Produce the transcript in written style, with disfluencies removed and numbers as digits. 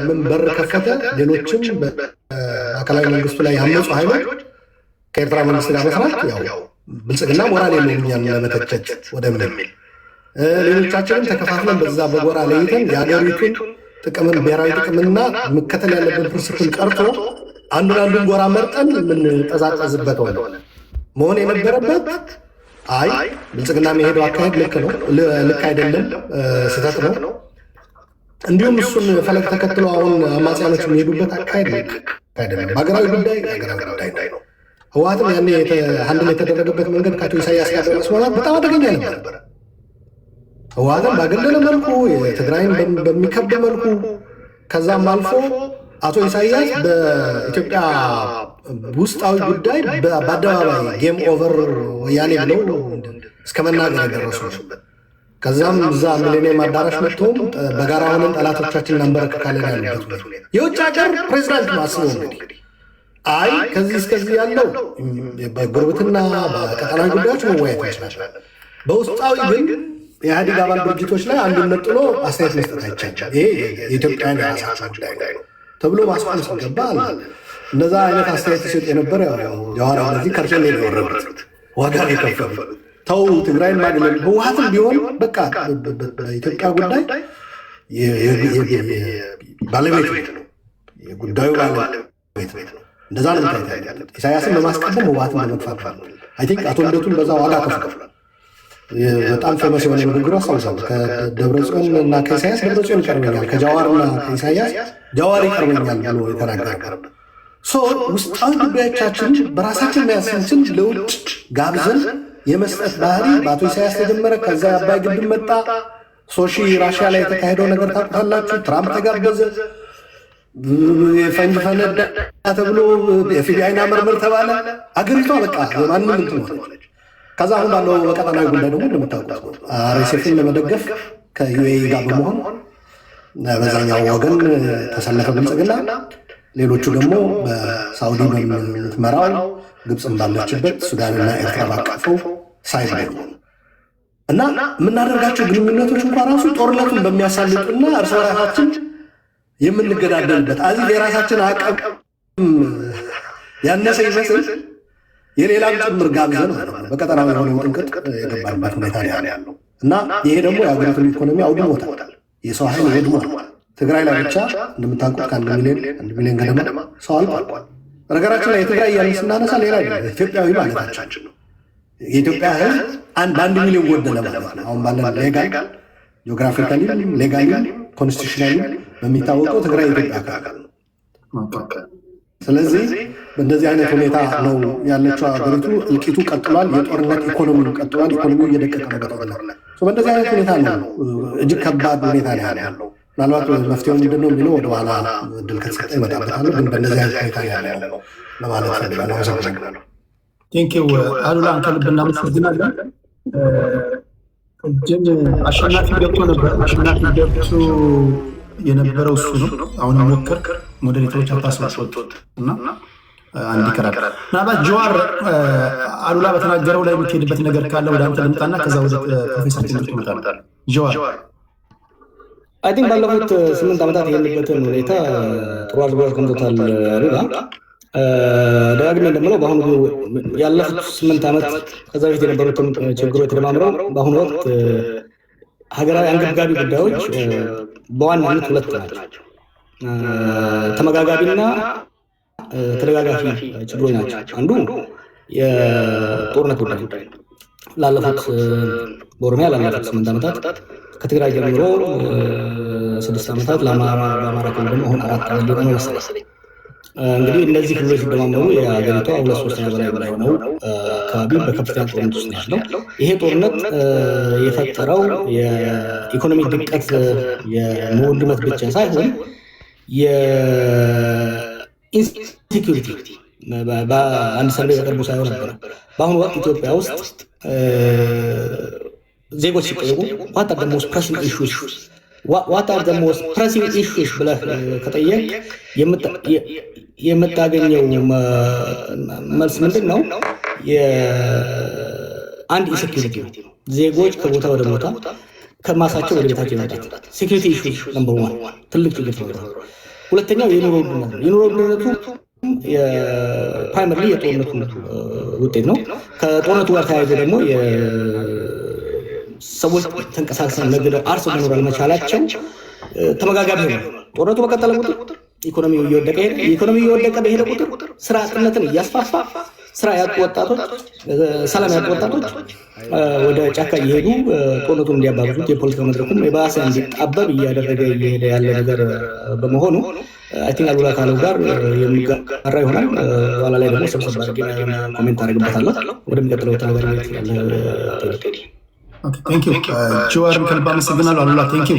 ምን በር ከፈተ? ሌሎችም በማዕከላዊ መንግስቱ ላይ ያመፁ ኃይሎች ከኤርትራ መንግስት ጋር መስራት ያው ብልጽግና ሞራል የለውም እኛን ለመተቸት ወደሚል፣ ሌሎቻችንም ተከፋፍለን በዛ በጎራ ለይተን የሀገሪቱን ጥቅምን፣ ብሔራዊ ጥቅምና መከተል ያለብን principle ቀርቶ አንዱን አንዱን ጎራ መርጠን የምንጠዛጠዝበት ሆነ። መሆን የነበረበት አይ ብልጽግና የሚሄደው አካሄድ ልክ ነው፣ ልክ አይደለም፣ ስህተት ነው። እንዲሁም እሱን ፈለግ ተከትሎ አሁን አማጽያኖች የሚሄዱበት አካሄድ ልክ አይደለም። በሀገራዊ ጉዳይ ሀገራዊ ጉዳይ ነው። ህወሓትም ያኔ handle የተደረገበት መንገድ ከአቶ ኢሳያስ ጋር በመስማማት በጣም አደገኛ ነበረ። ህወሓትን ባገለለ መልኩ፣ የትግራይን በሚከብ መልኩ፣ ከዛም አልፎ አቶ ኢሳያስ በኢትዮጵያ ውስጣዊ ጉዳይ በአደባባይ "game over ወያኔ" ብለው እስከ መናገር የደረሱበት፣ ከዛም እዛ ሚሌኒየም አዳራሽ መጥቶም በጋራ ሆነን ጠላቶቻችን እናንበረክካለን ያሉበት ሁኔታ፣ የውጭ ሀገር ፕሬዚዳንት ነው። አስበው እንግዲህ፣ አይ ከዚህ እስከዚህ ያለው በጉርብትና በቀጠናዊ ጉዳዮች መወያየት እንችላለን። በውስጣዊ ግን የኢህአዴግ አባል ድርጅቶች ላይ አንዱን ነጥሎ አስተያየት መስጠት አይቻልም። ይሄ የኢትዮጵያን የራሳቸው ጉዳይ ነው ተብሎ ማስቆም ሲገባ እንደዛ አይነት አስተያየት ሲሰጥ የነበረ ጀዋር እነዚህ ከርቸሌ ነው የወረዱት፣ ዋጋ ነው የከፈሉት። ተው ትግራይን ማግለል፣ ህወሓትም ቢሆን በቃ በኢትዮጵያ ጉዳይ ባለቤት ነው፣ የጉዳዩ ባለቤት ነው። እንደዛ ነው መታየት ያለበት። ኢሳያስን በማስቀደም ህወሓትን በመግፋት ነው። I think አቶ ልደቱን በዛ ዋጋ ከፍሏል። በጣም famous የሆነ ንግግሩ አስታውሳለሁ። ከደብረ ጽዮን እና ከኢሳያስ ደብረ ጽዮን ይቀርበኛል፣ ከጃዋር እና ከኢሳያስ ጃዋር ይቀርበኛል ብሎ የተናገረበት። So ውስጣዊ ጉዳዮቻችን በራሳችን መያዝ ስንችል ለውጭ ጋብዘን የመስጠት ባህሪ በአቶ ኢሳያስ ተጀመረ። ከዛ የአባይ ግድብ መጣ። ሶሺ ራሽያ ላይ የተካሄደው ነገር ታውቁታላችሁ። ትራምፕ ተጋበዘ። የፈንጅ ፈነዳ ተብሎ FBI ና መርምር ተባለ። አገሪቷ በቃ የማንም እንትን ሆነች። ከዛ አሁን ባለው በቀጠናዊ ጉዳይ ደግሞ እንደምታውቁት RSF ን ለመደገፍ ከ UAE ጋር በመሆን በዛኛው ወገን ተሰለፈ ብልጽግና። ሌሎቹ ደግሞ በሳውዲ በምትመራው፣ ግብፅን ባለችበት፣ ሱዳንና ኤርትራ ባቀፈው side ነው እና የምናደርጋቸው ግንኙነቶች እንኳ ራሱ ጦርነቱን በሚያሳልጡና እርስ በራሳችን የምንገዳደልበት አዚህ የራሳችን አቅም ያነሰ ይመስል የሌላም ጭምር ጋብዘን ማለት ነው በቀጠናዊ የሆነ ውጥንቅጥ የገባንበት ሁኔታ ነው ያለው እና ይሄ ደግሞ የሀገሪቱን ኢኮኖሚ አውድሞታል። የሰው ኃይል ወድሟል። ትግራይ ላይ ብቻ እንደምታውቁት ከ1 ሚሊዮን 1 ሚሊዮን ገደማ ሰው አልቋል። በነገራችን ላይ የትግራይ እያልን ስናነሳ ሌላ አይደለም፣ ኢትዮጵያዊ ማለታችን ነው። የኢትዮጵያ ሕዝብ በ1 ሚሊዮን ጎደለ ማለት ነው። አሁን ባለን legal፣ geographically ም፣ legally ም፣ constitutionally ም በሚታወቀው ትግራይ የኢትዮጵያ አካል ነው። ስለዚህ በእንደዚህ አይነት ሁኔታ ነው ያለችው ሀገሪቱ። እልቂቱ ቀጥሏል። የጦርነት ኢኮኖሚው ቀጥሏል። ኢኮኖሚው እየደቀቀ ነው በጦርነት። በእንደዚህ አይነት ሁኔታ ነው፣ እጅግ ከባድ ሁኔታ ነው ያለው። ምናልባት መፍትሄው ምንድን ነው የሚለው ወደኋላ እድል ከተሰጠ ይመጣበታል። ግን በእንደዚህ አይነት ሁኔታ ያለ ነው ለማለት ፈልጋለሁ። አመሰግናለሁ። Thank you አሉላ፣ ከልብ እናመሰግናለን። ቅድም አሸናፊ ገብቶ ነበር። አሸናፊ ገብቶ የነበረው እሱ ነው። አሁን ሞክር፣ moderator ኦች አታስወጡት እና አንድ ይቀራል። ምናልባት ጀዋር አሉላ በተናገረው ላይ የምትሄድበት ነገር ካለ ወደ አንተ ልምጣና ከዛ ወደ ፕሮፌሰር ትምህርት ይመጣል። ጀዋር። I think ባለፉት 8 ዓመታት የሄድንበትን ሁኔታ ጥሩ አድርጎ አስቀምጦታል አሉላ። ደጋግሜ እንደምለው በአሁኑ ያለፉት 8 ዓመት ከዛ በፊት የነበሩትን ችግሮች ተደማምረው በአሁኑ ወቅት ሀገራዊ አንገብጋቢ ጉዳዮች በዋናነት ሁለት ናቸው። ተመጋጋቢና ተደጋጋፊ ችግሮች ናቸው። አንዱ የጦርነት ጉዳይ፣ ላለፉት በኦሮሚያ ላለፉት 8 ዓመታት ከትግራይ ጀምሮ 6 ዓመታት፣ በአማራ ክልል ደግሞ አሁን 4 ዓመት ሊሆነ መሰለኝ። እንግዲህ እነዚህ ክልሎች ሲደማመሩ የሀገሪቷ ሁለት ሶስተኛ በላይ በሆነው አካባቢ በከፍተኛ ጦርነት ውስጥ ነው ያለው። ይሄ ጦርነት የፈጠረው የኢኮኖሚ ድቀት፣ የኑሮ ውድነት ብቻ ሳይሆን የ insecurity፣ በአንድ survey በቅርቡ ሳይሆን ነበረ። በአሁኑ ወቅት ኢትዮጵያ ውስጥ ዜጎች ሲጠየቁ "What are the most pressing issues? What are the most pressing issues?" ብለህ ከጠየቅ የምታገኘው መልስ ምንድን ነው? አንድ insecurity ነው። ዜጎች ከቦታ ወደ ቦታ ከማሳቸው ወደ ቤታቸው የመምጣት security issue number one ትልቅ ችግር ተፈጥሯል። ሁለተኛው የኑሮ ውድነት ነው። የኑሮ ውድነቱ primarily የጦርነቱ ውጤት ነው። ከጦርነቱ ጋር ተያይዞ ደግሞ ሰዎች ተንቀሳቅሰው ነግደው አርሰው መኖር አለመቻላቸው ተመጋጋቢ ሆነ። ጦርነቱ በቀጠለ ቁጥር ኢኮኖሚው እየወደቀ ሄደ። ኢኮኖሚው እየወደቀ በሄደ ቁጥር ስራ አጥነትን እያስፋፋ፣ ስራ ያጡ ወጣቶች፣ ሰላም ያጡ ወጣቶች ወደ ጫካ እየሄዱ ጦርነቱን እንዲያባብሱት፣ የፖለቲካ መድረኩም የባሰ እንዲጣበብ እያደረገ እየሄደ ያለ ነገር በመሆኑ I think አሉላ ካለው ጋር የሚጋራ ይሆናል። በኋላ ላይ ደግሞ ሰብሰብ አድርጌ comment አደርግበታለሁ። ወደሚቀጥለው ተናጋሪ። Thank you ጀዋርን ከልብ አመሰግናለሁ። አሉላ thank you።